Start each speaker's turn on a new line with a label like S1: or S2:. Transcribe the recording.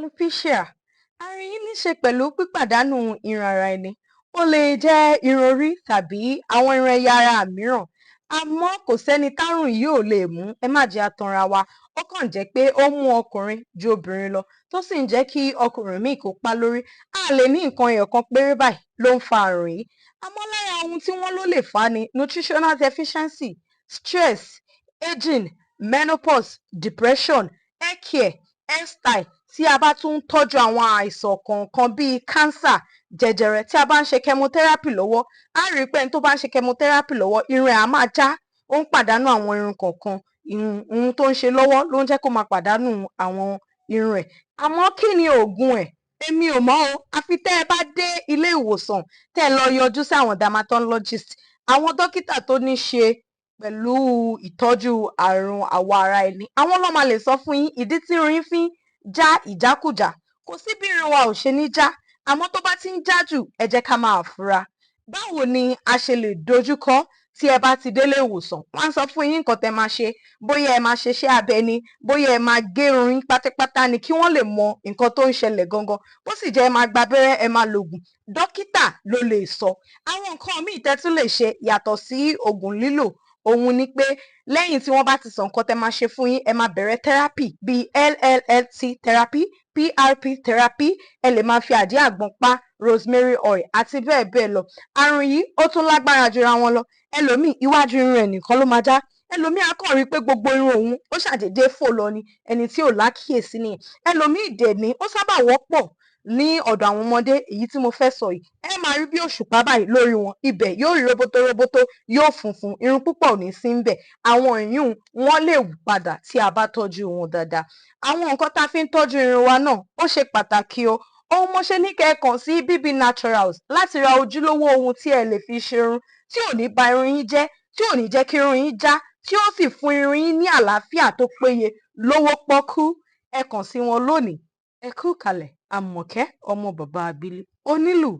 S1: Alopecia. Àrùn yìí ní ṣe pẹ̀lú pípàdánù irun ara ẹni. Ó lè jẹ́ irun orí tàbí àwọn irun ẹ̀yà ara mìíràn. Àmọ́ kò sẹ́ni tárùn yìí ò lè mú. Ẹ má jẹ́ á tanra wa. Ó kàn jẹ́ pé ó mú ọkùnrin ju obìnrin lọ, tó sì ń jẹ́ kí ọkùnrin míì kó pa lórí. A lè ní nǹkan ẹyọ kan péré báyìí ló ń fa àrùn yìí. Àmọ́ lára ohun tí wọ́n ló lè fà á ni nutritional deficiency, stress, aging, menopause, depression, hair care, hairstyle. Tí a bá tún ń tọ́jú àwọn àìsàn kọ̀ọ̀kan bíi cancer, jẹjẹrẹ, tí a bá ń ṣe chemotherapy lọ́wọ́, á rí i pé ẹni tó bá ń ṣe chemotherapy lọ́wọ́, irun ẹ̀ á máa já, ó ń pàdánù àwọn irun kọ̀ọ̀kan. Ohun tó ń ṣe lọ́wọ́ ló ń jẹ́ kó máa pàdánù àwọn irun ẹ̀. Àmọ́ kí ni oògùn ẹ̀? Èmi ò mọ̀ o. Àfi tẹ́ ẹ bá dé ilé ìwòsàn, tẹ́ ẹ lọ yọjú sí àwọn dermatologist, àwọn dókítà tó ní ṣe pẹ̀lú ìtọ́jú àrùn àwọ̀ ara ẹni. Àwọn ló máa lè sọ fún yín ìdí tí irun yín fi ń já ìjákùjá. Kò sí bí irun wa ò ṣe ní já, àmọ́ tó bá ti ń já jù, ẹ jẹ́ ká máa fura. Báwo ni a ṣe lè dojúkọ? Tí ẹ bá ti délé ìwòsàn, wọ́n á sọ fún yín nǹkan tẹ́ máa ṣe, bóyá ẹ máa ṣe iṣẹ́ abẹ ni, bóyá ẹ máa gé irun yín pátápátá ni, kí wọ́n lè mọ nǹkan tó ń ṣẹlẹ̀ gangan. Bó sì jẹ́ ẹ máa gba abẹ́rẹ́, ẹ máa lògùn, dókítà ló lè sọ. Àwọn nǹkan míì tẹ́ tún lè ṣe yàtọ̀ sí ògùn lílò òun ni pé lẹ́yìn tí wọ́n bá ti sọ nǹkan tẹ́ máa ṣe fún yín, ẹ máa bẹ̀rẹ̀ therapy bíi LLLT therapy, PRP therapy. Ẹ lè máa fi àdí àgbọn pa, rosemary oil àti bẹ́ẹ̀ bẹ́ẹ̀ lọ. Àrùn yìí, ó tún lágbára jura wọn lọ. Ẹlòmíì, iwájú irun ẹ̀ nìkan ló máa já. Ẹlòmíì á kàn rí i pé gbogbo irun òun ó ṣàdédé fò lọ ni, ẹni tí ò lákìyèsí nìyẹn. Ẹlòmíì dẹ̀ ní, ó sábà wọ́pọ̀ ní ọ̀dọ̀ àwọn ọmọdé, èyí tí mo fẹ́ sọ yìí. Ẹ máa rí bí òṣùpá báyìí lórí wọn. Ibẹ̀ yóò rí roboto roboto, yóò funfun, irun púpọ̀ ò ní sí ńbẹ̀. Àwọn ìyún wọn lè wù padà tí a bá tọ́jú wọn dáadáa. Àwọn nǹkan tá a fi ń tọ́jú irun wa náà, ó ṣe pàtàkì o. Ohun mo ṣe ní kẹ́ ẹ kàn sí BB Naturals láti ra ojúlówó ohun tí ẹ lè fi ṣerun, tí ò ní ba irun yín jẹ́, tí ò ní jẹ́ kí irun yín já, tí ó sì fún irun yín ní àlàáfíà tó péye lówó pọ́kú. Ẹ kàn sí wọn lónìí. Ẹ kú kalẹ̀. Àmọ̀kẹ́, ọmọ bàbá abílí onílù.